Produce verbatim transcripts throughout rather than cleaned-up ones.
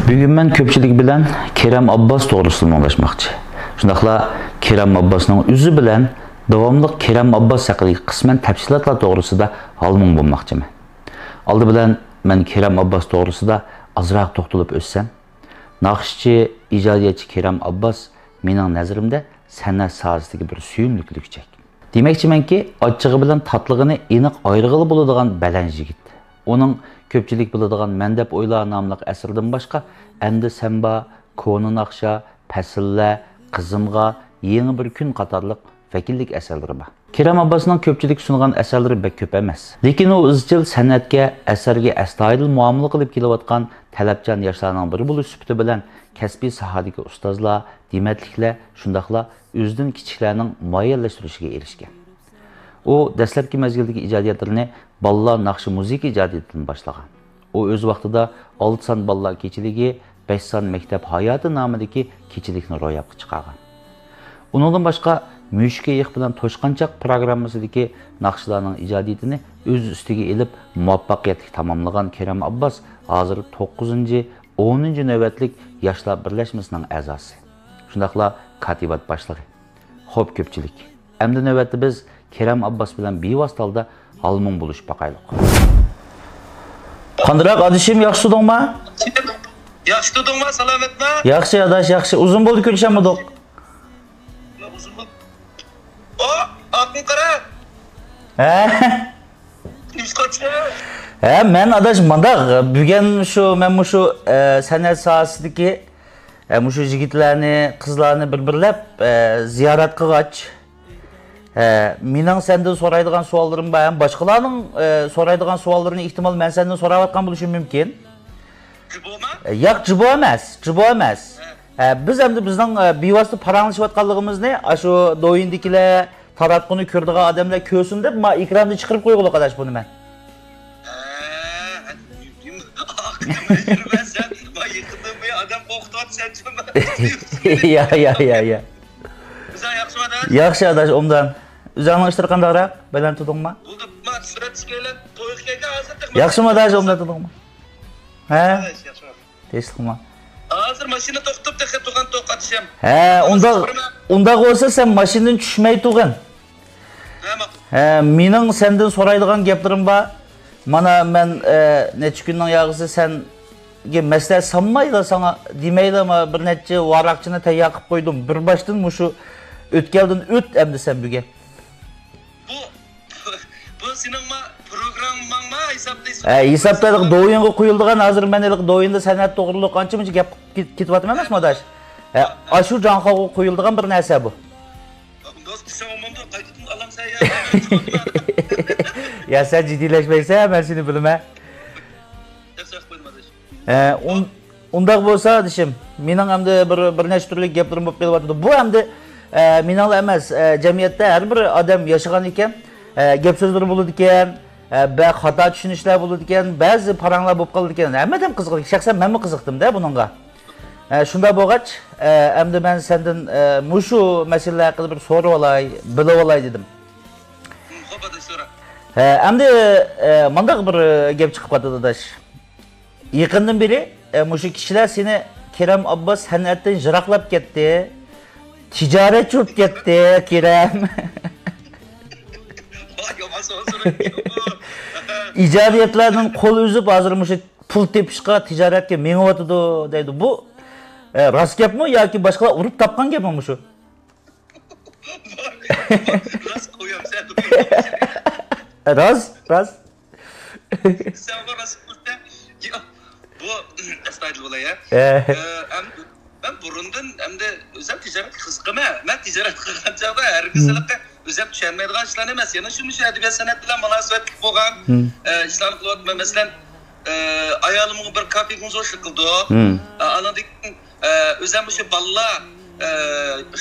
بۈگۈن مەن كۆپچىلىك بىلەن كېرەم ئابباس توغرىسىدا مۇڭداشماقچى. شۇنداقلا كېرەم ئابباسنىڭ ئۆزى بىلەن داۋاملىق كېرەم ئابباس ھەققىدىكى قىسمەن تەپسىلاتلار توغرىسىدا ھالمۇڭ بولماقچىمەن. ئالدى بىلەن مەن كېرەم ئابباس توغرىسىدا ئازراق توختىلىپ ئۆتسەم، ناخشىچى، ئىجادىيەتچى كېرەم ئابباس مېنىڭ نەزىرىمدە سەنئەت ساھەسىدىكى بىر سۆيۈملۈك لۈكچەك. دېمەكچىمەنكى، ئاچچىقى بىلەن تاتلىقىنى ئېنىق ئايرىغىلى بولىدىغان بەلەن يىگىت. ئۇنىڭ كۆپچىلىك بىلىدىغان مەن دەپ ئويلا ناملىق ئەسىرىدىن باشقا، ئەمدى سەن بار، كونا ناخشا، پەسىللەر، قىزىمغا، يېڭى بىر كۈن قاتارلىق ۋەكىللىك ئەسەرلىرى بار. كېرەم ئابباسنىڭ كۆپچىلىككە سۇنغان ئەسەرلىرى بەك كۆپ ئەمەس. لېكىن ئۇ ئىزچىل سەنئەتكە، ئەسەرگە ئەستايىدىل مۇئامىلە قىلىپ كېلىۋاتقان تەلەپچان ياشلارنىڭ بىرى بولۇش سۈپىتى بىلەن كەسپىي ساھەدىكى ئۇستازلار، دېمەتلىكلەر، شۇنداقلا ئۆزىدىن كىچىكلەرنىڭ مۇئەييەنلەشتۈرۈشىگە ئېرىشكەن. ئۇ دەسلەپكى مەزگىلدىكى ئىجادىيەتلىرىنى بالىلار ناخشا مۇزىكا ئىجادىيىتىدىن باشلىغان. ئۇ ئۆز ۋاقتىدا ئالتە سان بالىلار كېچىلىكى، بەش سان مەكتەپ ھاياتى نامىدىكى كېچىلىكنى روياپقا چىقارغان. ئۇنىڭدىن باشقا، مۈشۈك ئېيىق بىلەن توشقانچاق پىروگراممىسىدىكى ناخشىلارنىڭ ئىجادىيىتىنى ئۆز ئۈستىگە ئېلىپ، مۇۋەپپەقىيەتلىك تاماملىغان كېرەم ئابباس ھازىر توققۇزىنچى، ئونىنچى نۆۋەتلىك ياشلار بىرلەشمىسىنىڭ ئەزاسى. شۇنداقلا كاتىبات باشلىقى. خوپ، كۆپچىلىك. ئەمدى نۆۋەتتە بىز كېرەم ئابباس بىلەن بىۋاسىتە ھالدا ھالمۇڭ بولۇشۇپ باقايلۇق. قانداق ئادىشىم، ياخشى تۇردۇڭما؟ ياخشى تۇردۇڭما، سالامەتما؟ ياخشى ئاداش، ياخشى. ئۇزۇن بولدى كۆرۈشەلمىدۇق. ئۇزۇن بولدى. ئو، ئاقىم قارا. ھە؟ نېمىش قاچا؟ ھە، مەن ئاداش مانداق، بۈگۈن شۇ، مەن مۇشۇ، ئە، سەنئەت ساھەسىدىكى ئە، مۇشۇ يىگىتلەرنى، قىزلارنى بىر-بىرلەپ، ئە، زىيارەت قىلغاچ، ئە، مېنىڭ سەندىن سورايدىغان سوئاللىرىم بار ھەم باشقىلارنىڭ، ئە، سورايدىغان سوئاللىرىنى ئېھتىمال مەن سەندىن سوراۋاتقان بولۇشۇم مۇمكىن. جىبوما؟ ئە، ياق، جىبو ئەمەس، جىبو ئەمەس. ھە. ئە، بىز ئەمدى بىزنىڭ، ئە، بىۋاسىتە پاراڭلىشىۋاتقانلىقىمىزنى ئاشۇ دويىندىكىلەر، تاراتقۇنى كۆرىدىغان ئادەملەر كۆرسۇن دەپ، ما ئېكراندا چىقىرىپ قويغۇلۇق ئاداش بۇنى مەن. ھە، ھە، يۈرمە سەن. ما يېقىندىن بۇيان ئادەم قورقۇتۇۋاتىسەن. يا، يا، يا، يا. ئۆزۈڭ ياخشىمۇ ئاداش؟ ياخشى ئاداش، ئوبدان. ئۆزۈڭنىڭ ئىشلىرى قانداقراق؟ بەلەن تۇردۇڭما؟ بولدى، ما سۈرەت چۈشكەنلەر تويغا كەلگەن ھازىر تېخى. ياخشىمۇ ئاداش، ئوبدان تۇردۇڭما؟ ھە؟ ئاداش، ياخشىمۇ؟ تىنچلىقما؟ ھازىر ماشىنا توختاپ تېخى تۇرغان توق ئاتىشىم. ھە، ئۇنداق، ئۇنداق بولسا سەن ماشىنىدىن چۈشمەي تۇرغىن. ھە، ماقۇل. ھە، مېنىڭ سەندىن سورايدىغان گەپلىرىم بار. مانا مەن، ئە، نەچچە كۈننىڭ ياغىسى سەنگە مەسلىھەت سالمايلا، ساڭا دېمەيلا، ما بىر نەچچە ۋاراقچىنى تەييار قىلىپ قويدۇم. بىر باشتىن مۇشۇ ئۆتكەلدىن ئۆت ئەمدى سەن بۈگۈن. بۇ، بۇ سېنىڭما پروگرامماڭما ھېسابتا؟ ھە، ھېسابتا ھېلىقى دويىنغا قويۇلىدىغان، ھازىر مەن ھېلىقى دويىندا سەنئەت توغرۇلۇق ئانچە-مۇنچە گەپ كېت-، كېتىۋاتىمەن ئەمەسمۇ، ئاداش؟ ھە، ئاشۇ جاڭخاۋغا قويۇلىدىغان بىر نەرسە بۇ. ئۇنداق دېسەڭ بولمامدۇ، قايتىدىن ئالامسەن يا. يا، سەن جىددىيلەشمەيسەن، مەن سېنى بىلىمەن. ياخشى، ياخشى، قويدۇم ئاداش. ئە، ئۇن-، ئۇنداق بولسا، ئادىشىم، مېنىڭ ئەمدى بىر، بىر نەچچە تۈرلۈك گەپلىرىم بولۇپ قېلىۋاتىدۇ. بۇ ئەمدى، ئە، مېنىڭلا ئەمەس، ئە، جەمئىيەتتە ھەر بىر ئادەم ياشىغان ئىكەن، ئە، گەپ سۆزلىرى بولىدىكەن، ئە، بە-، خاتا چۈشىنىشلەر بولىدىكەن، بەزى پاراڭلار بولۇپ قالىدىكەن. ھەممە ئادەم قىزىقىدۇ. شەخسەن مەنمۇ قىزىقتىم-دە بۇنىڭغا. ئە، شۇنداق بولغاچ، ئە، ئەمدى مەن سەندىن، ئە، مۇشۇ مەسىلىلەر ھەققىدە بىر سورىۋالاي، بىلىۋالاي دېدىم. خوپ، ئاداش، سورا. ئە، ئەمدى، ئە، مانداق بىر، ئە، گەپ چىقىپ قالدى، ئاداش. يېقىندىن بېرى، ئە، مۇشۇ كىشىلەر سېنى، كېرەم ئابباس سەنئەتتىن يىراقلاپ كەتتى، تىجارەتچى بولۇپ كەتتى، كېرەم. ۋاي، يامان سوئال سورايدىكەن بۇ. ئىجادىيەتلەردىن قول ئۈزۈپ، ھازىر مۇشۇ پۇل تېپىشقا، تىجارەتكە مېڭىۋاتىدۇ دەيدۇ. بۇ، ئە، راست گەپمۇ ياكى باشقىلار ئۇرۇپ تاپقان گەپمۇ مۇشۇ؟ راست قويامسەن. راست، راست. سەن راست قىلسەن. يا، بۇ ئەستايىدىل بولاي، ھە؟ ئە. ئە، ئەم-، مەن بۇرۇندىن ئەمدى ئۆزۈم تىجارەتكە قىزىقىمەن. مەن تىجارەت قىلغان چاغدا ھەرگىز ھېلىقى ئۆزۈم چۈشەنمەيدىغان ئىشلارنى ئەمەس، يەنە شۇ، مۇشۇ ئەدەبىيات سەنئەت بىلەن مۇناسىۋەتلىك بولغان، مم، ئە، ئىشلارنى قىلىۋاتىمەن. مەسىلەن، ئە، ئايالىمغا بىر كافېگە باشلىق قىلدۇق. مم. ئە، ئانىڭدىن كېيىن، ئە، ئۆزۈم مۇشۇ بالىلار، ئە،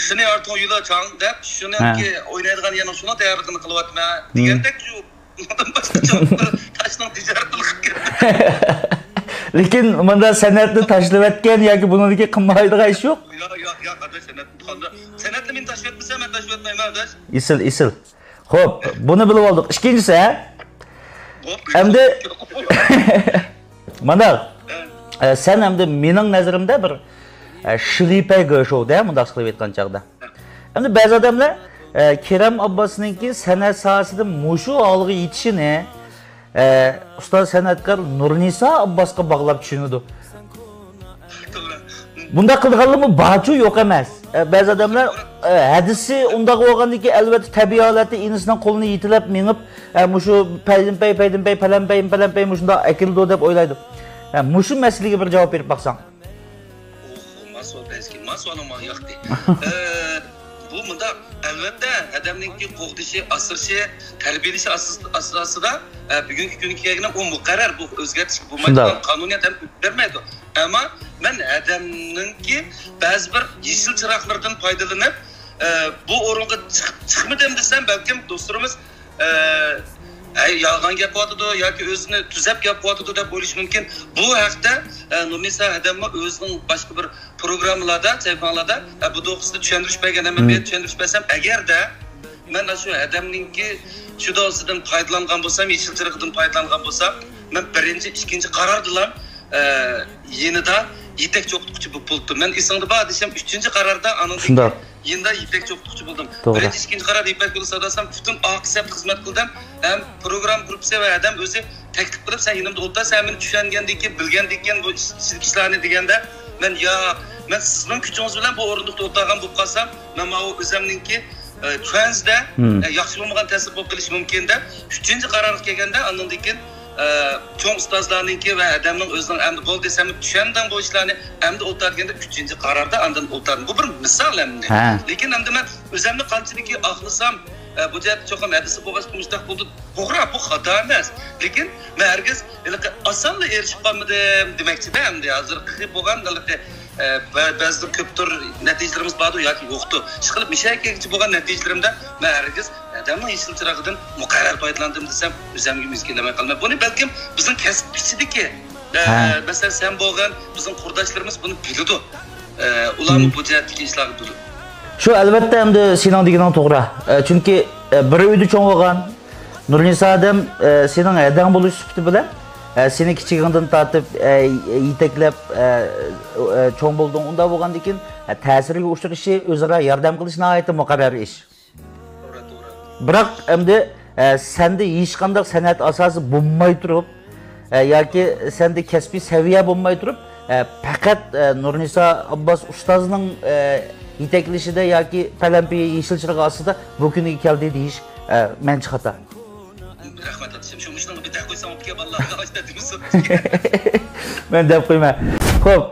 شۇنى يارىتىڭ يۇلا چاڭ دەپ، شۇنىڭكى، ھە، ئوينايدىغان يەرنىڭ شۇنىڭ تەييارلىقىنى قىلىۋاتىمەن، مم، دېگەندەك شۇ. ئۇنىڭدىن باشقا چوڭ بىر تاشنىڭ تىجارىتىنى قىلىپ كەتمىدىم. لېكىن مۇنداق سەنئەتنى تاشلىۋەتكەن ياكى بۇنىڭدىكى قىلمايدىغان ئىش يوق. ياق، ياق، ياق، ئاداش، سەنئەتنى قانداق؟ سەنئەتنى مېنى تاشلىۋەتمىسە، مەن تاشلىۋەتمەيمەن، ئاداش. ئېسىل، ئېسىل. خوپ، بۇنى بىلىپ ئالدۇق. ئىككىنچىسى، ھە؟ خوپ، ئەمدى ياق. مانداق. ھە. ئە، سەن ئەمدى مېنىڭ نەزىرىمدە بىر، ئە، شلىپەي گېشوۋ دە، مۇنداق قىلىپ ئېيتقان چاغدا. ئەمدى بەزى ئادەملەر، ئە، كېرەم ئابباسنىڭكى سەنئەت ساھەسىدە مۇشۇ ھالغا يېتىشىنى، ئە، ئۇستاز سەنئەتكار نۇرنىسا ئابباسقا باغلاپ چۈشىنىدۇ. بۇنداق قىلىدىغانلارمۇ بارچۇ يوق ئەمەس. ئە، بەزى ئادەملەر، ئە، ھەدىسى ئۇنداق بولغاندىكىن، ئەلۋەتتە، تەبىئىي ھالەتتە ئىنىسىنىڭ قولىنى يېتىلەپ مېڭىپ، ئە، مۇشۇ پەيدىنپەي، پەيدىنپەي، پەلەنپەي، پەلەنپەي مۇشۇنداق ئەكېلىدۇ دەپ ئويلايدۇ. ئە، مۇشۇ مەسىلىگە بىر جاۋاب بېرىپ باقساڭ. ئوھ، ما سوئال بەرسىكىن، ما سوئالىڭ ماڭا ياقتى. ئە، بۇ مۇنداق، ئەلۋەتتە، ئادەمنىڭكى قوغدىشى، ئاسرىشى، تەربىيەلىشى ئاساس-، ئاساسىدا، ئە، بۈگۈنكى كۈنگە كەلگىنى ئۇ مۇقەررەر، بۇ ئۆزگەرتىشكە بولمايدىغان شۇنداق. قانۇنىيەت ھەم ئۆزگەرمەيدۇ. ئەمما مەن ئادەمنىڭكى بەزى بىر يېشىل چىراغلىرىدىن پايدىلىنىپ، ئە، بۇ ئورۇنغا چىق-، چىقمىدىم دېسەم، بەلكىم دوستلىرىمىز ئە، ئەي، يالغان گەپ قىلىۋاتىدۇ ياكى ئۆزىنى تۈزەپ گەپ قىلىۋاتىدۇ دەپ ئويلىشى مۇمكىن. بۇ ھەقتە، ئە، نۇرنىسا ھەدەممۇ ئۆزىنىڭ باشقا بىر پروگراممىلاردا، سەھىفەڭلاردا، ئە، بۇ توغرىسىدا چۈشەندۈرۈش بەرگەن، ھەممە بىر چۈشەندۈرۈش بەرسەم، ئەگەردە مەن ئاشۇ ھەدەمنىڭكى شۇ دورىسىدىن پايدىلانغان بولسام، يېشىل چىرىغىدىن پايدىلانغان بولسام، مەن بىرىنچى، ئىككىنچى قاراردا، ئە، يېنىدا يېتەكچى ئوقۇتقۇچى بولۇپ بولۇپتۇ. مەن ئېسىڭدە بار دېسەم، ئۈچىنچى قاراردا ئانىڭدىن كېيىن يېنىدا يېتەكچى ئوقۇتقۇچى بولدۇم. توغرا. بىرىنچى، ئىككىنچى قارار يىپەك يولى ساداسام، پۈتۈن ئاق سەپتە خىزمەت قىلدىم. ھەم پروگرامما گۇرۇپپىسى ۋە ھەدەم ئۆزى تەكلىپ قىلىپ، سەن يېنىمدا ئولتۇر، سەن مېنى چۈشەنگەندىن كېيىن، بىلگەندىن كېيىن بۇ ئىش-، ئىچىدىكى ئىشلارنى دېگەندە، مەن، ياق، مەن سىزنىڭ كۈچىڭىز بىلەن بۇ ئورۇندۇقتا ئولتۇرغان بولۇپ قالسام، مەن ماۋۇ ئۆزەمنىڭكى، ئە، چۈەنزىدە، ئە، ياخشى بولمىغان تەسىر بولۇپ قېلىشى مۇمكىن دەپ، ئۈچىنچى قارارغا كەلگەندە، ئاندىن كېيىن ئە، چوڭ ئۇستازلارنىڭكى ۋە ھەدەمنىڭ ئۆزىنىڭ ئەمدى بولدى، سەن چۈشەندىڭ بۇ ئىشلارنى، ئەمدى ئولتۇر دېگەندە ئۈچىنچى قاراردا ئاندىن ئولتۇردىم. بۇ بىر مىسال ئەمدى. ھە. لېكىن ئەمدى مەن ئۆزەمنى قانچىلىكى ئاقلىسام، ئە، بۇ جەھەتتە چوقۇم ھەدىسى بولغاچقا مۇشۇنداق بولدى. توغرا، بۇ خاتا ئەمەس. لېكىن مەن ھەرگىز ھېلىقى ئاسانلا ئېرىشىپ قالمىدىم دېمەكچىدە ئەمدى. ھازىرقى بولغان ھېلىقى ئە، بە-، بەزىدە كۆپتۇر نەتىجىلىرىمىز باردۇ ياكى يوقتۇ. ئىشقىلىپ، مۇشۇ يەرگىچە بولغان نەتىجىلىرىمدە مەن ھەرگىز ئادەمنىڭ يېشىل چىراغىدىن مۇقەررەر پايدىلاندىم دېسەم، ئۆزۈمگە مىسكىنلىمەي قالماي. بۇنى بەلكىم بىزنىڭ كەسىپ ئىچىدىكى، ئە، ھە. مەسىلەن، سەن بولغان بىزنىڭ قۇرداشلىرىمىز بۇنى بىلىدۇ. ئە، ئۇلارمۇ ھىم. بۇ جەھەتتىكى ئىشلارنى بىلىدۇ. شۇ، ئەلۋەتتە، ئەمدى سېنىڭ دېگىنىڭ توغرا. ئە، چۈنكى، ئە، بىر ئۆيدە چوڭ بولغان، نۇرنىسا ھەدەم، ئە، سېنىڭ ھەدەڭ بولۇش سۈپىتى بىلەن، ئە، سېنى كىچىكىڭدىن تارتىپ، ئە، يېتەكلەپ، ئە، ئە، چوڭ بولدۇڭ. ئۇنداق بولغاندىكىن، ئە، تەسىرگە ئۇچرىشى، ئۆزئارا ياردەم قىلىش ناھايىتى مۇقەررەر ئىش. توغرا، توغرا. بىراق ئەمدى، ئە، سەندە ھېچقانداق سەنئەت ئاساسى بولماي تۇرۇپ، ئە، ياكى سەندە كەسپىي سەۋىيە بولماي تۇرۇپ، ئە، پەقەت، ئە، نۇرنىسا ئابباس ئۇستازنىڭ، ئە، يېتەكلىشىدە ياكى پەلەمپىيە يېشىل چىراغ ئاستىدا بۇ كۈنگە كەلدى دېيىش، ئە، مەنچە خاتا. رەھمەت ئاتىشىم. شۇ مۇشۇنىڭغا بىر دەپ قويساڭ بوپتىكەن بالىلار. ئاشۇنداق دېمىسۇن. مەن دەپ قويمەن. خوپ.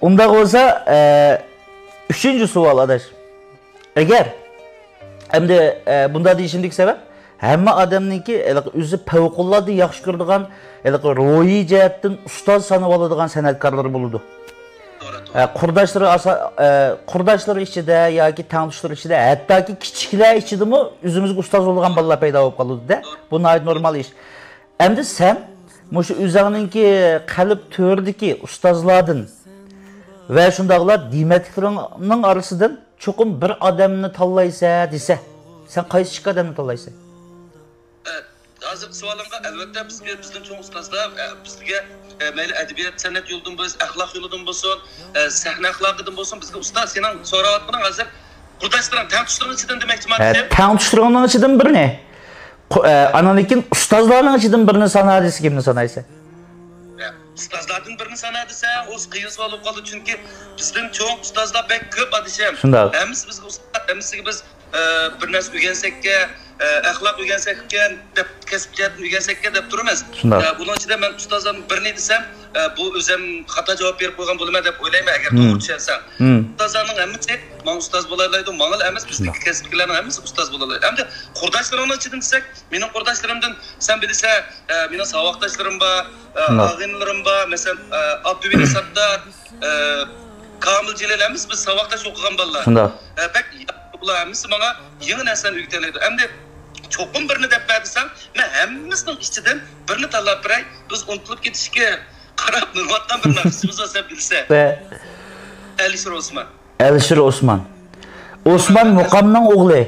ئۇنداق بولسا، ئە، ئۈچىنچى سوئال، ئاداش. ئەگەر، ئەمدى، ئە، بۇنداق دېيىشىمدىكى سەۋەب، ھەممە ئادەمنىڭكى ھېلىقى ئۆزى پەۋقۇلئاددە ياخشى كۆرىدىغان، ھېلىقى روھىي جەھەتتىن ئۇستاز سانىۋالىدىغان سەنئەتكارلىرى بولىدۇ. توغرا، توغرا. ئە، قۇرداشلىرى ئاسا-، ئە، قۇرداشلىرى ئىچىدە ياكى تەڭتۇشلىرى ئىچىدە، ھەتتاكى كىچىكلەر ئىچىدىمۇ ئۆزىمىزگە ئۇستاز بولىدىغان بالىلار پەيدا بولۇپ قالىدۇ-دە. توغرا. بۇ ناھايىتى نورمال ئىش. ئەمدى سەن مۇشۇ ئۆزۈڭنىڭكى قەلب تۆرىدىكى ئۇستازلاردىن ۋە شۇنداقلا دېمەتلىكلىرىڭنىڭ ئارىسىدىن چوقۇم بىر ئادەمنى تاللايسەن دېسە، سەن قايسى ئىككى ئادەمنى تاللايسەن؟ ئە، ھازىرقى سوئالىڭغا، ئەلۋەتتە، بىزگە، بىزدىن چوڭ ئۇستازلار، ئە، بىزگە، ئە، مەيلى ئەدەبىيات، سەنئەت يولىدىن بولسۇن، ئەخلاق يولىدىن بولسۇن، ئە، سەھنە ئەخلاقىدىن بولسۇن، بىزگە ئۇستاز، سېنىڭ سوراۋاتقىنىڭ ھازىر قۇرداشلىرىڭ، تەڭتۇشلىرىڭ ئىچىدىن دېمەكچىمەن. ھە، تەڭتۇشلىرىڭنىڭ ئىچىدىن بىرنى. قۇ-، ئە، ئانىڭدىن كېيىن ئۇستازلارنىڭ ئىچىدىن بىرنى سانا دېسە، كىمنى سانايسەن؟ ئۇستازلاردىن بىرنى سانا دېسەڭ، ئۇ قىيىن سوئال بولۇپ قالىدۇ، چۈنكى بىزدىن چوڭ ئۇستازلار بەك كۆپ، ئادىشىم. شۇنداق. ھەممىسى بىزگە ئۇستاز، ھەممىسىگە بىز، ئە، بىر نەرسە ئۆگەنسەككە، ئە، ئەخلاق ئۆگەنسەككەن دەپ، كەسىپ جەھەتتىن ئۆگەنسەككە دەپ تۇرىمىز. شۇنداق. ئە، بۇنىڭ ئىچىدە مەن ئۇستازلارنىڭ بىرىنى دېسەم، ئە، بۇ ئۆزۈم خاتا جاۋاب بېرىپ قويغان بولىمەن دەپ ئويلايمەن، ئەگەر مم. توغرا چۈشەنسەڭ. مم. ئۇستازلارنىڭ ھەممىسى ماڭا ئۇستاز بولالايدۇ، ماڭىلا ئەمەس، بىزدىكى شۇنداق. كەسىپتىكىلەرنىڭ ھەممىسى ئۇستاز بولالايدۇ. ئەمدى قۇرداشلىرىڭنىڭ ئىچىدىن دېسەك، مېنىڭ قۇرداشلىرىمدىن سەن بىلىسەن، ئە، مېنىڭ ساۋاقداشلىرىم بار، ئە، شۇنداق. ئاغىنىلىرىم بار، مەسىلەن، ئە، ئابدۇۋەلى ساتتار، ئە، كامىل جېلىل ھەممىسى بىز ساۋاقداش ئوقۇغان بالىلار. شۇنداق. ئە، بەك ياخشى، ئۇلار ھەممىسى ماڭا يېڭى نەرسىلەرنى ئۆگىتەلەيدۇ. ئەمدى چوقۇم بىرنى دەپ بەر دېسەڭ، مەن ھەممىسىنىڭ ئىچىدىن بىرنى تاللاپ بېرەي. بىز ئۇنتۇلۇپ كېتىشكە قاراپ مېڭىۋاتقان بىر ناخشىچىمىز بار، سەن بىلىسەن. ۋە ئەلىشىر ئوسمان. ئەلىشىر ئوسمان. ئوسمان مۇقامنىڭ ئوغلى.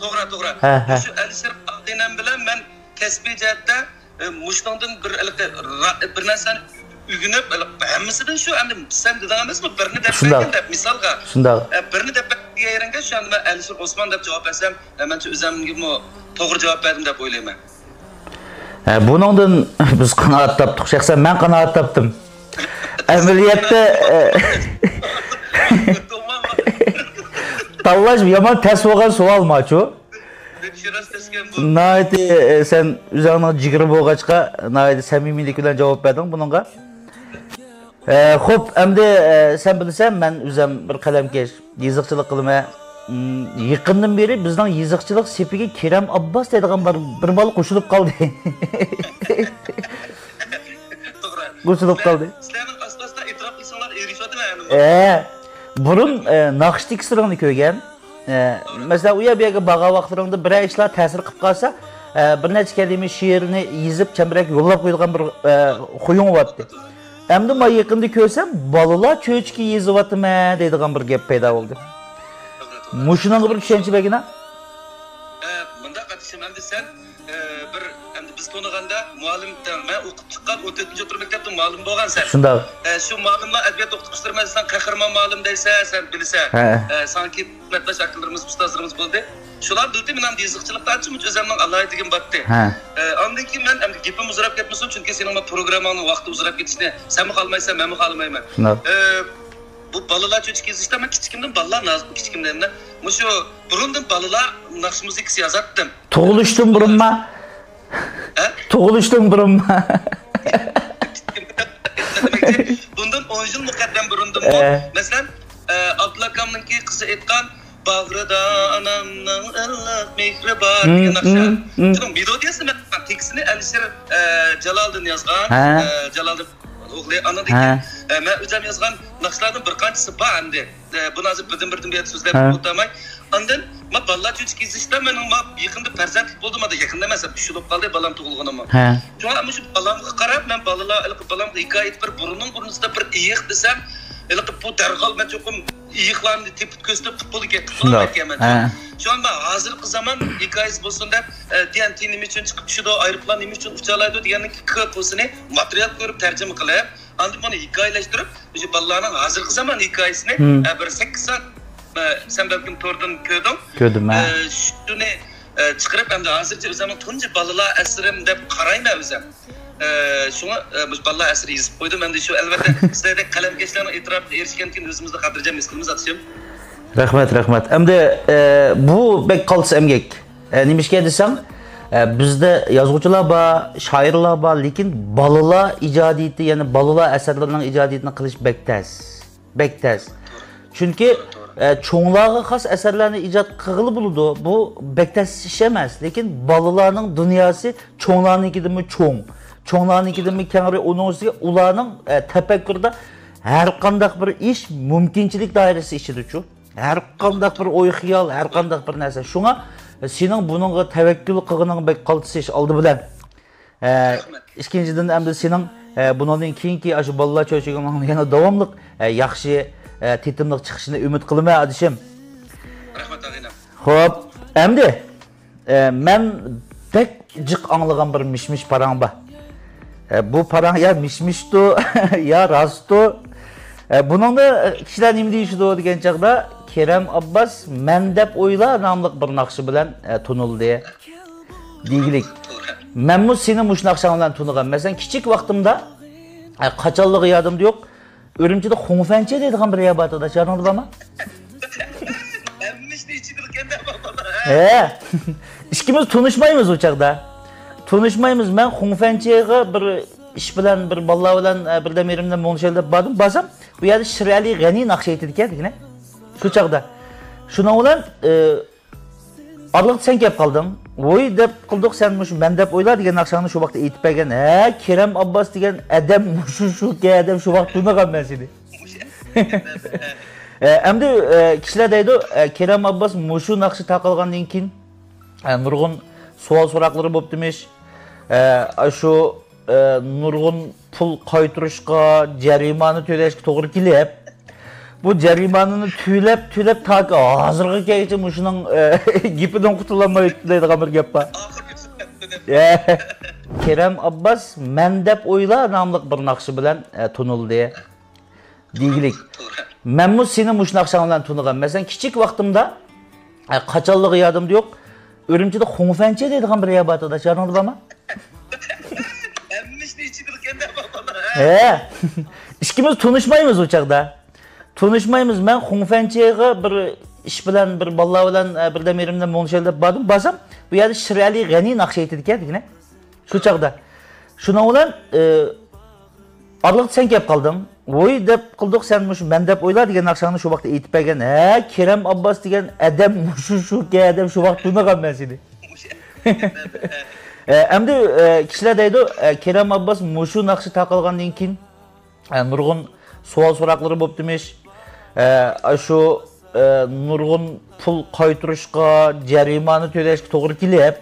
توغرا، توغرا. ھە، ھە. شۇ ئەلىشىر ئاغىنەم بىلەن مەن كەسپىي جەھەتتە، ئە، مۇشۇنىڭدىن بىر، ھېلىقى، را-، بىر نەرسىنى ئۆگىنىپ، ھەممىسىدىن شۇ، ئەمدى سەن دېدىڭ ئەمەسمۇ، بىرنى دەپ شۇنداق. بەرگىن دەپ، مىسالغا. شۇنداق. ئە، بىرنى دەپ بەرگەن يېرىڭگە شۇ، ئەمدى مەن ئەلىشىر ئوسمان دەپ جاۋاب بەرسەم، ئە، مەنچە ئۆزۈمگىمۇ توغرا جاۋاب بەردىم دەپ ئويلايمەن. ھە، بۇنىڭدىن بىز قانائەت تاپتۇق. شەخسەن مەن قانائەت تاپتىم. ئەمەلىيەتتە، ئە، تاللاش يامان تەس بولغان سوئال ماچۇ. ناھايىتى، ئە، سەن ئۆزۈڭنىڭ جىگىرى بولغاچقا، ناھايىتى سەمىمىيلىك بىلەن جاۋاب بەردىڭ بۇنىڭغا. ئە، خوپ، ئەمدى، ئە، سەن بىلىسەن، مەن ئۆزۈم بىر قەلەمكەش، يېزىقچىلىق قىلىمەن. ئىم، يېقىندىن بېرى بىزنىڭ يېزىقچىلىق سېپىگە كېرەم ئابباس دەيدىغان بىر، بىر بالا قوشۇلۇپ قالدى. توغرا. قوشۇلۇپ قالدى. سىلەرنىڭ ئاستا-ئاستا ئېتىراپ قىلساڭلار ئېرىشىۋاتىمەن ھەممە. ئە، بۇرۇن، ئە، ناخشىدىكى سىرىڭنى كۆرگەن. ئە، مەسىلەن، ئۇ يەر بۇ يەرگە بارغان ۋاقىتلىرىڭدا بىرەر ئىشلار تەسىر قىلىپ قالسا، ئە، بىر نەچچە كەلىمە شېئىرنى يېزىپ، چەمبىرەككە يوللاپ قويىدىغان بىر، ئە، خۇيۇڭ بارتتى. ئەمدى مانا يېقىندا كۆرسەم، بالىلار چۆچىكى يېزىۋاتىمەن دەيدىغان بىر گەپ پەيدا بولدى. مۇشۇنىڭغا بىر چۈشەنچە بەرگىنە. ئە، مۇنداق قارىشىم، ئەمدى سەن، ئە، بىر، ئەمدى بىز تونۇغاندا مۇئەللىم، مەن ئوقۇپ چىققان ئون تۆتىنچى ئوتتۇرا مەكتەپتە مۇئەللىم بولغان سەن. شۇنداق. ئە، شۇ مۇئەللىملار، ئەدەبىيات ئوقۇتقۇچىلىرى، مەسىلەن، قەھرىمان مۇئەللىم دەيسەن، سەن بىلىسەن. ھە. ئە، ساڭا كېيىن خىزمەتداش ئاكىلىرىمىز، ئۇستازلىرىمىز بولدى. شۇلار بىلدى، مېنىڭ يېزىقچىلىقتا ئانچە-مۇنچە ئۆزۈمنىڭ ئالاھىدىلىكىم بارتتى. ھە. ئە، ئاندىن كېيىن مەن ئەمدى گېپىم ئۇزىراپ كەتمىسۇن، چۈنكى سېنىڭ پروگرامماڭنىڭ ۋاقتى ئۇزىراپ كېتىشىنى سەنمۇ خالىمايسەن، مەنمۇ خالىمايمەن. شۇنداق. ئە، بۇ بالىلار چۆچىكى يېزىشتا مەن كىچىكىمدىن، بالىلار نازۇك كىچىكىمدىن، مۇشۇ بۇرۇندىن بالىلار ناخشا مۇزىكىسى يازاتتىم. تۇغۇلۇشتىن بۇرۇنما؟ ھە؟ تۇغۇلۇشتىن بۇرۇنما؟ بۇندىن ئون يىل مۇقەددەم بۇرۇندىنمۇ، ئە، مەسىلەن، ئە، ئابدۇللا ئاكامنىڭكى قىزى ئېيتقان، «باغرىدا ئانامنىڭ ئىللىق مېھرى بار» دېگەن ناخشا. شۇنىڭ مېلودىيەسىنى مەن، تېكىستىنى ئەلىشىر، ئە، جالالىدىن يازغان. ھە. ئە، جالالىدىن ئوغلى، ئانىڭدىن كېيىن، ئە، مەن ئۆزۈم يازغان ناخشىلاردىن بىر قانچىسى بار ئەمدى. ئە، بۇنى ھازىر بىردىن-بىردىن بۇ يەردە سۆزلەپ ئولتۇرماي. ئاندىن مەن بالىلار چۆچىكى يېزىشتا مېنىڭ مانا يېقىندا پەرزەنتلىك بولدى، مانا يېقىندا ئەمەس، ئۈچ يىل بولۇپ قالدى بالام تۇغۇلغىنىمۇ. ھە. شۇڭا مانا شۇ بالامغا قاراپ، مەن بالىلار، ھېلىقى بالامغا ھېكايە ئېيتىپ بېرىپ، بۇرنۇڭ بۇرنىسىدا بىر ئېيىق دېسەم، ھېلىقى بۇ دەرھال مەن چوقۇم ئېيىقلارنى تېپىپ كۆرسىتىپ، پۇتبولغا كەتتىم. شۇنداق. ھە. شۇڭا مەن ھازىرقى زامان ھېكايىسى بولسۇن دەپ، ئە، تى ئېن تى نېمە ئۈچۈن چىقىپ چۈشىدۇ، ئايروپىلان نېمە ئۈچۈن ئۇچالايدۇ دېگەننىڭ كۆپ بولسىنى ماتېرىيال كۆرۈپ تەرجىمە قىلىپ، ئاندىن بۇنى ھېكايىلەشتۈرۈپ، مۇشۇ بالىلارنىڭ ھازىرقى زامان ھېكايىسىنى، ئە، بىر سەككىز سائەت، ئە، سەن بەلكىم توردىن كۆردۈڭ. كۆردۈم، ھە. ئە، شۇنى، ئە، چىقىرىپ، ئەمدى ھازىرچە ئۆزۈمنىڭ تۇنجى بالىلار ئەسىرىم دەپ قارايمەن ئۆزۈم. ئە، شۇڭا، ئە، مۇشۇ بالىلار ئەسىرى يېزىپ قويدۇم. ئەمدى شۇ، ئەلۋەتتە، سىلەردەك قەلەمكەشلەرنىڭ ئېتىراپىغا ئېرىشكەندىن كېيىن ئۆزىمىزنى خاتىرجەم ھېس قىلىمىز، ئاتىشىم. رەھمەت، رەھمەت. ئەمدى، ئە، بۇ بەك قالتىس ئەمگەك. ئە، نېمىشقا دېسەڭ، ئە، بىزدە يازغۇچىلار بار، شائىرلار بار، لېكىن بالىلار ئىجادىيىتى، يەنى بالىلار ئەسەرلىرىنىڭ ئىجادىيىتىنى قىلىش بەك تەس. بەك تەس. چۈنكى، ئە، چوڭلارغا خاس ئەسەرلەرنى ئىجاد قىلغىلى بولىدۇ. بۇ بەك تەس ئىش ئەمەس. لېكىن بالىلارنىڭ دۇنياسى چوڭلارنىڭكىدىنمۇ چوڭ. چوڭلارنىڭكىدىنمۇ كەڭرى، ئۇنىڭ ئۈستىگە ئۇلارنىڭ، ئە، تەپەككۇرىدا ھەر قانداق بىر ئىش مۇمكىنچىلىك دائىرىسى ئىچىدىچۇ. ھەر قانداق بىر ئوي-خىيال، ھەر قانداق بىر نەرسە. شۇڭا سېنىڭ بۇنىڭغا تەۋەككۈل قىلغىنىڭ بەك قالتىس ئىش ئالدى بىلەن. ئە، ئىككىنچىدىن، ئەمدى سېنىڭ، ئە، بۇنىڭدىن كېيىنكى ئاشۇ بالىلار چۆچىكىڭنىڭ يەنە داۋاملىق، ئە، ياخشى، ئە، تېتىملىق چىقىشىنى ئۈمىد قىلىمەن، ئادىشىم. رەھمەت، ئاغىنەم. خوپ، ئەمدى، ئە، مەن بەك جىق ئاڭلىغان بىر مىش-مىش پاراڭ بار. ئە، بۇ پاراڭ يا مىش-مىشتۇ، يا راستتۇ. ئە، بۇنىڭدا، ئە، كىشىلەر نېمە دېيىشىدۇ دېگەن چاغدا، كېرەم ئابباس مەن دەپ ئويلا ناملىق بىر ناخشا بىلەن، ئە، تونۇلدى. دېگۈلۈك. مەنمۇ سېنى مۇشۇ ناخشاڭ بىلەن تونۇغان. مەسىلەن، كىچىك ۋاقتىمدا، ئە، قاچانلىقى يادىمدا يوق. ئۈرۈمچىدە خۇڭفەنچې دەيدىغان بىر يەر بار ئىدى، يادىڭدا بارمۇ؟ ھەممە ئىشنى ئىچىدىكەن-دە، بابا. ھە. ئىككىمىز تونۇشمايمىز ئۇ چاغدا. تونۇشمايمىز. مەن خۇڭفەنچېغا بىر ئىش بىلەن، بىر بالىلار بىلەن، ئە، بىردەم يېرىمدە مۇڭشەيلى دەپ باردىم. بارسام، بۇ يەردە شىرئەلى غەنى ناخشا ئېيتىدىكەن، دېگىنە. شۇ چاغدا. شۇنىڭ بىلەن، ئە، ئارىلىقتا سەن كەپ قالدىڭ. ۋوي دەپ قىلدۇق، سەن مۇشۇ مەن دەپ ئويلا دېگەن ناخشاڭنى شۇ ۋاقىتتا ئېيتىپ بەرگەن. ھە، كېرەم ئابباس دېگەن ئادەم مۇشۇ، شۇ ئادەم شۇ ۋاقىت تونۇغان مەن سېنى. ئە، ئەمدى، ئە، كىشىلەر دەيدۇ، ئە، كېرەم ئابباس مۇشۇ ناخشا تارقالغاندىن كېيىن، ئە، نۇرغۇن سوئال سوراقلىرى بوپتىمىش. ئە، شۇ، ئە، نۇرغۇن پۇل قايتۇرۇشقا، جەرىمانە تۆلەشكە توغرا كېلىپ، بۇ جەرىمانىنى تۆلەپ، تۆلەپ تاكى ھازىرغا كەلگۈچە مۇشۇنىڭ، ئە، گېپىدىن قۇتۇلالمايۋاتىدۇ دەيدىغان بىر گەپ بار. ئاخىرى يۈكسەپ كەتتى دەپ. يا. كېرەم ئابباس مەن دەپ ئويلا ناملىق بىر ناخشا بىلەن، ئە، تونۇلدى. دېگۈلۈك. توغرا. مەنمۇ سېنى مۇشۇ ناخشاڭ بىلەن تونۇغان. مەسىلەن، كىچىك ۋاقتىمدا، ئە، قاچانلىقى يادىمدا يوق. ئۈرۈمچىدە خۇڭفەنچې دەيدىغان بىر يەر بار ئىدى، يادىڭدا بارمۇ؟ ھەممە ئىشنى ئىچىدىكەن-دە، بالىلار. ھە. ئىككىمىز تونۇشمايمىز ئۇ چاغدا. تونۇشمايمىز. مەن خۇڭفەنچېغا بىر ئىش بىلەن، بىر بالىلار بىلەن، ئە، بىردەم يېرىمدە مۇڭدىشايلى دەپ باردىم. بارسام، بۇ يەردە شىرئەلى غەنى ناخشا ئېيتىدىكەن دېگىنە. شۇ چاغدا. شۇنىڭ بىلەن، ئە، ئارىلىقتا سەن كەپ قالدىڭ. ۋوي دەپ قىلدۇق، سەن مۇشۇ مەن دەپ ئويلا دېگەن ناخشاڭنى شۇ ۋاقىتتا ئېيتىپ بەرگەن. ھە، كېرەم ئابباس دېگەن ئادەم مۇشۇ شۇكەن دەپ شۇ ۋاقىت تونۇغان مەن سېنى. ئە، ئەمدى، ئە، كىشىلەر دەيدۇ، ئە، كېرەم ئابباس مۇشۇ ناخشا تارقالغاندىن كېيىن، ئە، نۇرغۇن سوئال سوراقلىرى بوپتىمىش. ئە، شۇ، ئە، نۇرغۇن پۇل قايتۇرۇشقا، جەرىمانە تۆلەشكە توغرا كېلىپ،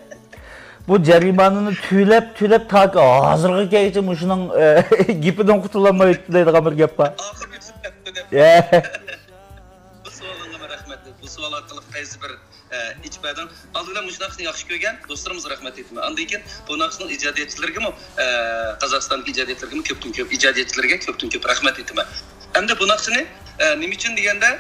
بۇ جەرىمانىنى تۆلەپ، تۆلەپ تاكى ھازىرغا كەلگۈچە مۇشۇنىڭ، ئە، گېپىدىن قۇتۇلالماي ئۆتتى دەيدىغان بىر گەپ بار. ئاخىرى ئۆتۈپ كەتتى دەپ. يا. بۇ سوئالىڭلارغا رەھمەت. بۇ سوئال ئارقىلىق قايسى بىر ئە، ئېچىپ بەردىڭ. ئالدى بىلەن مۇشۇ ناخشىنى ياخشى كۆرگەن دوستلىرىمىزغا رەھمەت ئېيتىمەن. ئاندىن كېيىن بۇ ناخشىنىڭ ئىجادىيەتچىلىرىگىمۇ، ئە، قازاقىستاندىكى ئىجادىيەتچىلىرىگىمۇ كۆپتىن كۆپ، ئىجادىيەتچىلىرىگە كۆپتىن كۆپ رەھمەت ئېيتىمەن. ئەمدى بۇ ناخشىنى، ئە، نېمە ئۈچۈن دېگەندە،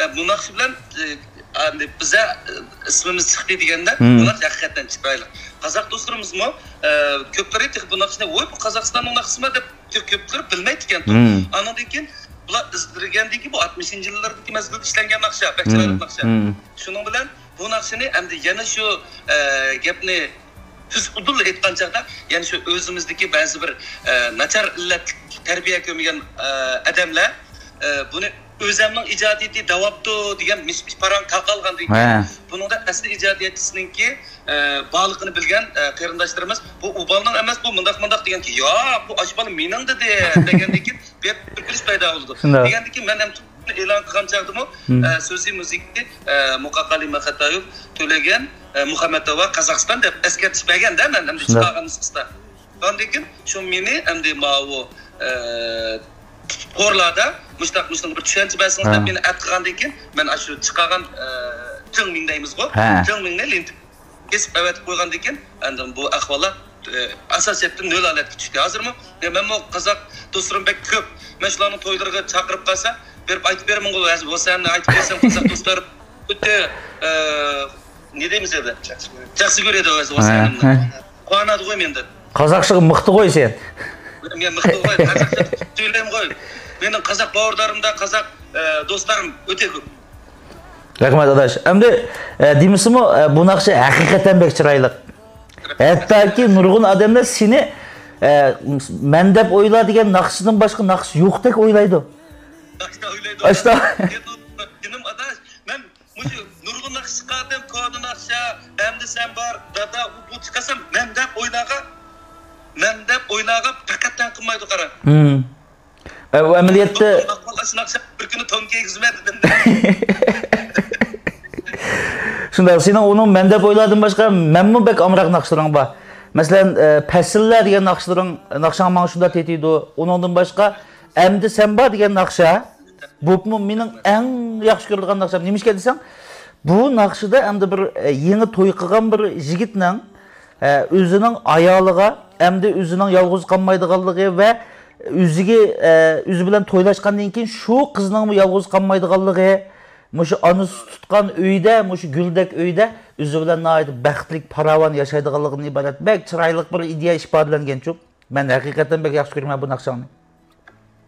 ئە، بۇ ناخشا بىلەن، ئە، ئەمدى بىزە، ئە، ئىسمىمىز چىقتى دېگەندە، مم. بۇ ناخشا ھەقىقەتەن چىرايلىق. قازاق دوستلىرىمىزمۇ، ئە، كۆپلىرى تېخى بۇ ناخشىنى، ۋوي، بۇ قازاقىستاننىڭ ناخشىسىما دەپ كۆپلىرى بىلمەيدىكەن. مم. ئانىڭدىن كېيىن بۇلار ئىزدىگەندىن كېيىن بۇ ئاتمىشىنچى يىللاردىكى مەزگىلدە ئىشلەنگەن ناخشا، بەك چىرايلىق ناخشا. مم. شۇنىڭ بىلەن بۇ ناخشىنى ئەمدى يەنە شۇ، ئە، گەپنى تۈز ئۇدۇل ئېيتقان چاغدا، يەنە شۇ ئۆزىمىزدىكى بەزى بىر، ئە، ناچار ئىللەتلىك تەربىيە كۆرمىگەن، ئە، ئادەملەر، ئە، بۇنى ئۆزەمنىڭ ئىجادىيىتى دەۋاپتۇ دېگەن مىش-مىش پاراڭ تارقالغاندىن كېيىن، ھە. بۇنىڭدا ئەسلى ئىجادىيەتچىسىنىڭكى، ئە، بارلىقىنى بىلگەن، ئە، قېرىنداشلىرىمىز، بۇ ئۇ بالىنىڭ ئەمەس، بۇ مۇنداق، مۇنداق دېگەنكى، ياق، بۇ ئاشۇ بالا مېنىڭ دېدى دېگەندىن كېيىن بىر ئۆركۈلۈش پەيدا بولىدۇ. شۇنداق. دېگەندىن كېيىن مەن ھەم ئېلان قىلغان چاغدىمۇ، مم. ئە، سۆزى، مۇزىكىسى، ئە، مۇقا قالى مەخەتايېف تۆلىگەن، ئە، مۇخەممەتئاۋا، قازاقىستان دەپ ئەسكەرتىش بەرگەندە مەن ئەمدى شۇنداق. چىقارغان نۇسخىسىدا. ئاندىن كېيىن شۇ مېنى ئەمدى ماۋۇ، ئە، تورلاردا مۇشۇنداق، مۇشۇنداق بىر چۈشەنچە بەرسىڭىز دەپ ھە. مېنى ئەت قىلغاندىن كېيىن مەن ئاشۇ چىقارغان، ئە، تىڭ مىڭدەيمىزغۇ، ھە. تىڭ مىڭنى لېنتا كېسىپ ئەۋەتىپ قويغاندىن كېيىن، ئاندىن بۇ ئەھۋاللار، ئە، ئاساسىيەتتىن نۆل ھالەتكە چۈشتى. ھازىرمۇ، ئە، مەنمۇ قازاق دوستلىرىم بەك كۆپ. مەن شۇلارنىڭ تويلىرىغا چاقىرىپ قالسا، بېرىپ ئېيتىپ بېرىمەنغۇ، ھە، بولسا ئەمدى ئېيتىپ بەرسەم، قازاق دوستلار ئۆتە، ئە، نېمە دەيمىز ئەمدى؟ ياخشى كۆرىدۇ، بولسا ھە، ئەمدى. ھە. قۇۋانىدىغۇ مەندىن. قازاقچىغا مىختىغۇ سەن. مەن مىختىغۇ، قازاقچە سۆزلەيمىغۇ. مېنىڭ قازاق باۋۇرلىرىمدا قازاق، ئە، دوستلىرىم ئۆتە كۆپ. رەھمەت، ئاداش. ئەمدى، ئە، دېمىسىمۇ، ئە، بۇ ناخشا ھەقىقەتەن بەك چىرايلىق. ھەتتاكى نۇرغۇن ئادەملەر سېنى، ئە، مەن دەپ ئويلا دېگەن ناخشىدىن باشقا ناخشا يوقتەك ئويلايدۇ. ناخشا ئويلايدۇ. ئاشتا. جېنىم ئاداش، مەن مۇشۇ نۇرغۇن ناخشا چىقاردىم، كونا ناخشا، ئەمدى سەن بار، دادا، ئۇ بۇ چىقارسام، مەن دەپ ئويلاغا، مەن دەپ ئويلاغا پەقەت تەڭ قىلمايدۇ، قارا. ھىم. ئە، ئۇ ئەمەلىيەتتە ئەمدى ئاقمال ئاشۇ ناخشا بىر كۈنى تون كىيگۈزمە دېدىم. شۇنداق، سېنىڭ ئۇنىڭ مەن دەپ ئويلادىن باشقا مەنمۇ بەك ئامراق ناخشىلىرىڭ بار. مەسىلەن، ئە، پەسىللەر دېگەن ناخشىلىرىڭ، ناخشاڭ ماڭا شۇنداق تېتىيدۇ. ئۇنىڭدىن باشقا ئەمدى سەن بار دېگەن ناخشا. بۇمۇ مېنىڭ ئەڭ ياخشى كۆرىدىغان ناخشام. نېمىشقا دېسەڭ، بۇ ناخشىدا ئەمدى بىر، ئە، يېڭى توي قىلغان بىر يىگىتنىڭ، ئە، ئۆزىنىڭ ئايالىغا، ئەمدى ئۆزىنىڭ يالغۇز قالمايدىغانلىقى ۋە ئۆزىگە، ئە، ئۆزى بىلەن تويلاشقاندىن كېيىن شۇ قىزنىڭمۇ يالغۇز قالمايدىغانلىقى، مۇشۇ ئانىسى تۇتقان ئۆيدە، مۇشۇ گۈلدەك ئۆيدە ئۆزى بىلەن ناھايىتى بەختلىك، پاراۋان ياشايدىغانلىقىدىن ئىبارەت بەك چىرايلىق بىر ئىدىيە ئىپادىلەنگەنچۇ. مەن ھەقىقەتەن بەك ياخشى كۆرىمەن بۇ ناخشاڭنى.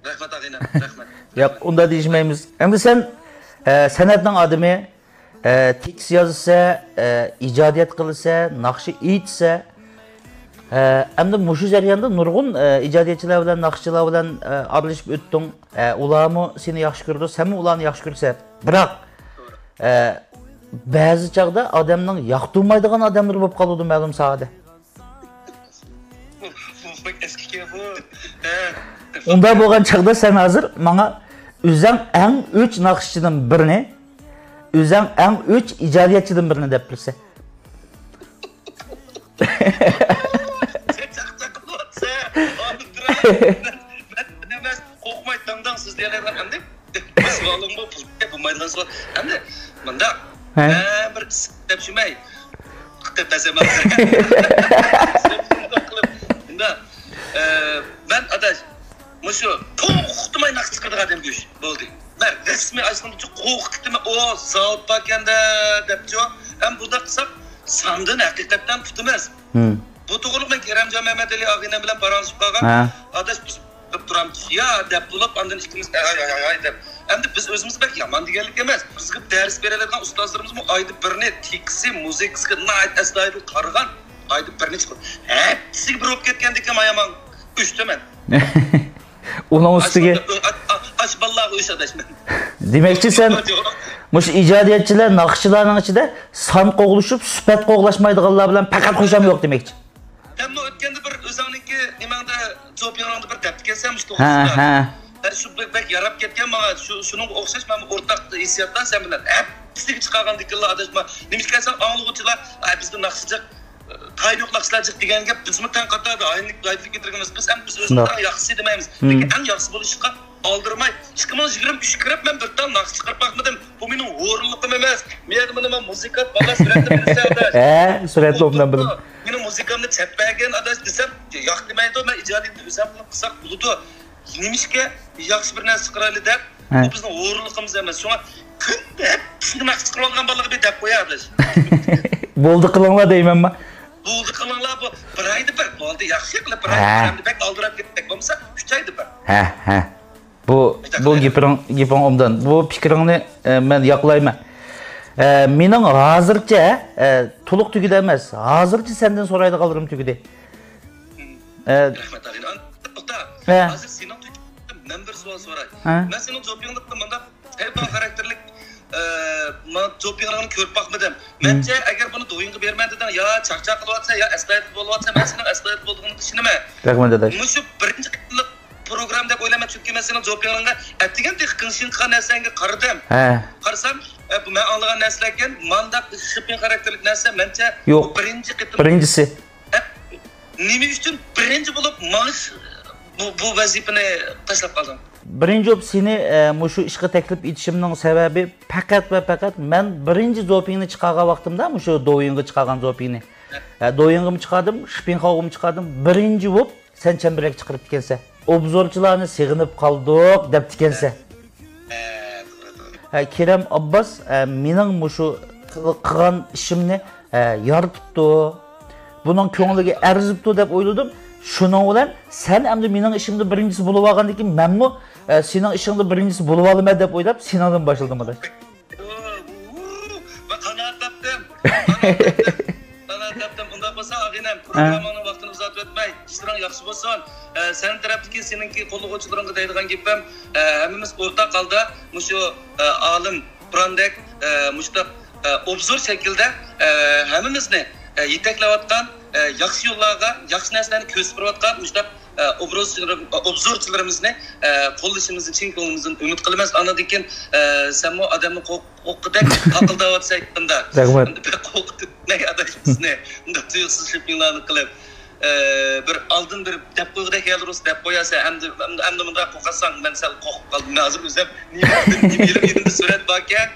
رەھمەت، ئاغىنەم، رەھمەت. ياق، ئۇنداق دېيىشمەيمىز. ئەمدى سەن، ئە، سەنئەتنىڭ ئادىمى، ئە، تېكىست يازىسە، ئە، ئىجادىيەت قىلىسە، ناخشا ئېيتسە، ئە، ئەمدى مۇشۇ جەرياندا نۇرغۇن، ئە، ئىجادىيەتچىلەر بىلەن، ناخشىچىلار بىلەن، ئە، ئارىلىشىپ ئۆتتۈڭ. ئە، ئۇلارمۇ سېنى ياخشى كۆرىدۇ، سەنمۇ ئۇلارنى ياخشى كۆرىسەن. بىراق، ئە، بەزى چاغدا ئادەمنىڭ ياقتۇرمايدىغان ئادەملىرى بولۇپ قالىدۇ مەلۇم ساھەدە. بۇ بەك ئەسكىكەن بۇ. ھە. ئۇنداق بولغان چاغدا سەن ھازىر ماڭا ئۆزەڭ ئەڭ ئۆچ ناخشىچىدىن بىرنى، ئۆزەڭ ئەڭ ئۆچ ئىجادىيەتچىدىن بىرنى دەپ بېرىسەن. سەن چاقچاق قىلىۋاتىسەن. مەن، مەن ئەمەس، قورقماي داڭداڭ سۆزلىيەلەيدىغان ئەمدى. بىز بالىڭ بۇ پۇل بولمايدىغان سوئال. ئەمدى مۇنداق. ھە. ھە، بىر ئىسىم دەپ شۇمەي. دەپ بەرسەم. شۇنداق قىلىپ، ئە، مەن ئاداش، مۇشۇ توختىماي ناخشا چىقىرىدىغان ئادەم گۆش بولدى. مەن رەسمىي ئاشۇندىچۇ قوقۇتتىم، ئۇ زاۋۇت باركەندە دەپچۇ. ئەم بۇنداق قىلساق ساندىن ھەقىقەتەن پۇتىمىز. بۇ توغرىلىق مەن كېرەمجان مەمەتئەلى ئاغىنەم بىلەن پاراڭلىشىپ قالغان. ئاداش، بىز قىلىپ تۇرامتىق يا دەپ بولۇپ، ئاندىن ئىككىمىز ھاي ھاي ھاي ھاي دەپ. ئەمدى بىز ئۆزىمىز بەك يامان دېگەنلىك ئەمەس. بىزگە دەرس بېرەلەيدىغان ئۇستازلىرىمىزمۇ ئايدا بىرنى تېكىستى، مۇزىكىسىگە ناھايىتى ئەستايىدىل قارىغان، ئايدا بىرنى چىقىپ، ھەپتىسىگە بىر بولۇپ كەتكەندىكىن مايامان ئۈچ تۆمەن. ئۇنىڭ ئۈستىگە ئاش بالىلارغا ئۈچ ئاداش مەن. دېمەكچى، سەن مۇشۇ ئىجادىيەتچىلەر، ناخشىچىلارنىڭ ئىچىدە سان قوغلىشىپ، سۈپەت قوغلاشمايدىغانلار بىلەن پەقەت خۇشام يوق دېمەكچى. سەنمۇ ئۆتكەندە بىر ئۆزۈڭنىڭكى نېمەڭدە، زوپىيىڭدا بىر دەپتىكەنسەن مۇشۇ توغرىسىدا. ھە، ھە. ھە، شۇ بەك، بەك ياراپ كەتكەن ماڭا. شۇ، شۇنىڭغا ئوخشاش مەنمۇ ئورتاق ھېسسىياتتا سەن بىلەن. ھەپتىسىگە چىقارغاندىكىنلا ئاداش، نېمىشقا دېسەڭ ئاڭلىغۇچىلار، ئە، بىزدە ناخشىچىق، تايىنى يوق ناخشىچىق دېگەنگە بىزمۇ تەڭ قاتاردا ئايلىنىپ، ئايلىنىپ كېتىدىكەنمىز. بىز ھەم بىز ئۆزىمىزنى شۇنداق. ئەڭ ياخشىسى دېمەيمىز. لېكىن ئەڭ ياخشىسى بولۇشقا ئالدىرىماي، ئىككى مىڭ يىگىرمە ئۈچكە كىرىپ مەن بىر تال ناخشا چىقىرىپ باقمىدىم. بۇ مېنىڭ ھۇرۇنلۇقۇم ئەمەس. مەن مانا مۇزىكانت بالا سۈرەتنى بىلسە ئاداش. ھە، سۈرەتنى ئوبدان بىلىمەن. مېنىڭ مۇزىكامنى چەپ بەرگىن ئاداش دېسەم، ياق دېمەيدۇ. مەن ئىجادىيەتنى ئۆزۈم قىلساق بولىدۇ. نېمىشقا ياخشى بىر نەرسە چىقىرايلى دەپ، ھە. بۇ بىزنىڭ ھۇرۇنلۇقىمىز ئەمەس. شۇڭا كۈندە ھەپتىسىدە ناخشا چىقىرىۋالغان بالىغا بىر دەپ قوياي ئاداش. بولدى قىلىڭلار دەيمەنما؟ بولدى قىلىڭلار، بۇ بىر ئايدا بىر، بولدى، ياخشى قىلىپ بىر ئايدا ھە. بىر، ئەمدى بەك ئالدىراپ كەتتۇق بولمىسا ئۈچ ئايدا بىر. ھە، ھە. بۇ، بۇ گېپىڭ، گېپىڭ ئوبدان. بۇ پىكرىڭنى، ئە، مەن ياقلايمەن. ئە، مېنىڭ ھازىرچە، ئە، تولۇق تۈگىدى ئەمەس. ھازىرچە سەندىن سورايدىغانلىرىم تۈگىدى. ئە، رەھمەت، ئاغىنە. توختا. ھە. ھازىر سېنىڭ تۈگىدى، مەن بىر سوئال سوراي. ھە. مەن سېنىڭ زوپىيىڭدا مۇنداق تەيپا خاراكتېرلىك، ئە، ما-، زوپىيىڭلارنى كۆرۈپ باقمىدىم. مەنچە، ئەگەر بۇنى دويىڭغا بېرىمەن دېدىڭ، يا چاقچاق قىلىۋاتىسەن، يا ئەستايىدىل بولۇۋاتىسەن، مەن سېنىڭ ئەستايىدىل بولىدىغىنىڭغا ئىشىنىمەن. رەھمەت، ئاداش. مۇشۇ بىرىنچى قېتىملىق پروگرامما دەپ ئويلايمەن، چۈنكى مەن سېنىڭ زوپىيىڭلارغا ئەتىگەن تېخى قىڭشىڭ قىلغان نەرسەڭگە قارىدىم. ھە. قارىسام، ئە، بۇ مەن ئاڭلىغان نەرسىلەركەن، مانداق شىپىڭ خاراكتېرلىك نەرسە، مەنچە يوق. بۇ بىرىنچى قېتىم. بىرىنچىسى. ئە، نېمە ئۈچۈن بىرىنچى بولۇپ ماڭا بۇ، بۇ ۋەزىپىنى تاشلاپ قالدىڭ؟ بىرىنچى بولۇپ سېنى، ئە، مۇشۇ ئىشقا تەكلىپ ئېتىشىمنىڭ سەۋەبى پەقەت ۋە پەقەت مەن بىرىنچى زوپىڭنى چىقارغان ۋاقتىمدا، مۇشۇ دويىڭغا چىقارغان زوپىڭنى. ئە، دويىڭغىمۇ چىقاردىم، شىپىڭخاۋغىمۇ چىقاردىم. بىرىنچى بولۇپ سەن چەمبىرەك چىقىرىپتىكەنسەن. ئوبزورچىلارنى سېغىنىپ قالدۇق دەپتىكەنسەن. ھە، توغرا، توغرا. ھە، كېرەم ئابباس، ھە، مېنىڭ مۇشۇ قىل-، قىلغان ئىشىمنى، ھە، يارىتىپتۇ. بۇنىڭ كۆڭلىگە ئەرزىپتۇ دەپ ئويلىدىم. شۇنىڭ بىلەن سەن ئەمدى مېنىڭ ئىشىمدا بىرىنچىسى بولۇۋالغاندىن كېيىن مەنمۇ، ھە، سېنىڭ ئىشىڭدا بىرىنچىسى بولۇۋالىمەن دەپ ئويلاپ سېنىڭدىن باشلىدىم، ئاداش. ۋە قانائەت تاپتىم. قانائەت تاپتىم. قانائەت تاپتىم. ئۇنداق بولسا، ئاغىنەم، ھە. پروگرامماڭنىڭ ۋاقتىنى ئۇزارتىۋەتمەي، ئىشلىرىڭ ياخشى بولسۇن. ئە، سەن تەرەپتىكى سېنىڭكى قوللىغۇچىلىرىڭغا دەيدىغان گېپىم، ئە، ھەممىمىز ئورتاق ھالدا مۇشۇ، ئە، ئالىم قۇراندەك، ئە، مۇشۇنداق، ئە، ئوبزور شەكلىدە، ئە، ھەممىمىزنى، ئە، يېتەكلەۋاتقان، ئە، ياخشى يوللارغا، ياخشى نەرسىلەرنى كۆرسىتىپ بېرىۋاتقان مۇشۇنداق، ئە، ئوبزورچىلىرىم-، ئوبزورچىلىرىمىزنى، ئە، قوللىشىمىزنى چىن كۆڭلىمىزدىن ئۈمىد قىلىمىز. ئاندىن كېيىن، ئە، سەنمۇ ئادەمنى قوق-، قوققىدەك تاقىلداۋاتىسەن يېقىندا. رەھمەت. ئەمدى بەك قوقۇتۇپ، نەي ئاداش بىزنى مۇنداق تۇيۇقسىز شىپىڭلارنى قىلىپ، ئە، بىر ئالدىن بىر دەپ قويغۇدەك يەردە رۇس دەپ قويارسەن. ئەمدى، ئەمدى، ئەمدى مۇنداق قوقاتساڭ، مەن سەل قورقۇپ قالدىم. مەن ھازىر ئۆزۈم نېمە، نېمە يېرىم يېنىمدە سۈرەت باركەن.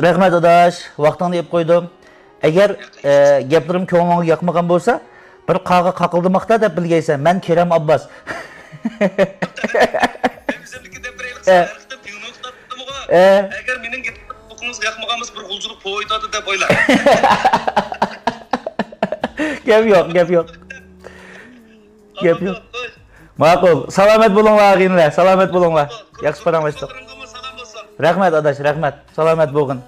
رەھمەت، ئاداش. ۋاقتىڭنى يەپ قويدۇم. ئەگەر، ئە، گەپلىرىم كۆڭلۈڭگە ياقمىغان بولسا، بىر قاغا قاقىلدىماقتا دەپ بىلگەيسەن. مەن كېرەم ئابباس. مەن ئۆزۈمنىڭكى دەپ بېرەيلى. ھە. ھەر قېتىم بىڭنىڭ ئۇخلاپتىمغۇ. ھە. ئەگەر مېنىڭ گېپىمنى قۇلىقىڭىزغا ياقمىغان بولسا، بىر غۇلجىلىق پوۋايتادى دەپ ئويلاڭ. گەپ يوق، گەپ يوق. گەپ يوق. ماقۇل. سالامەت بولۇڭلار، ئاغىنىلەر. سالامەت بولۇڭلار. ياخشى پاراڭلاشتۇق. رەھمەت، ئاداش، رەھمەت. سالامەت بولغىن.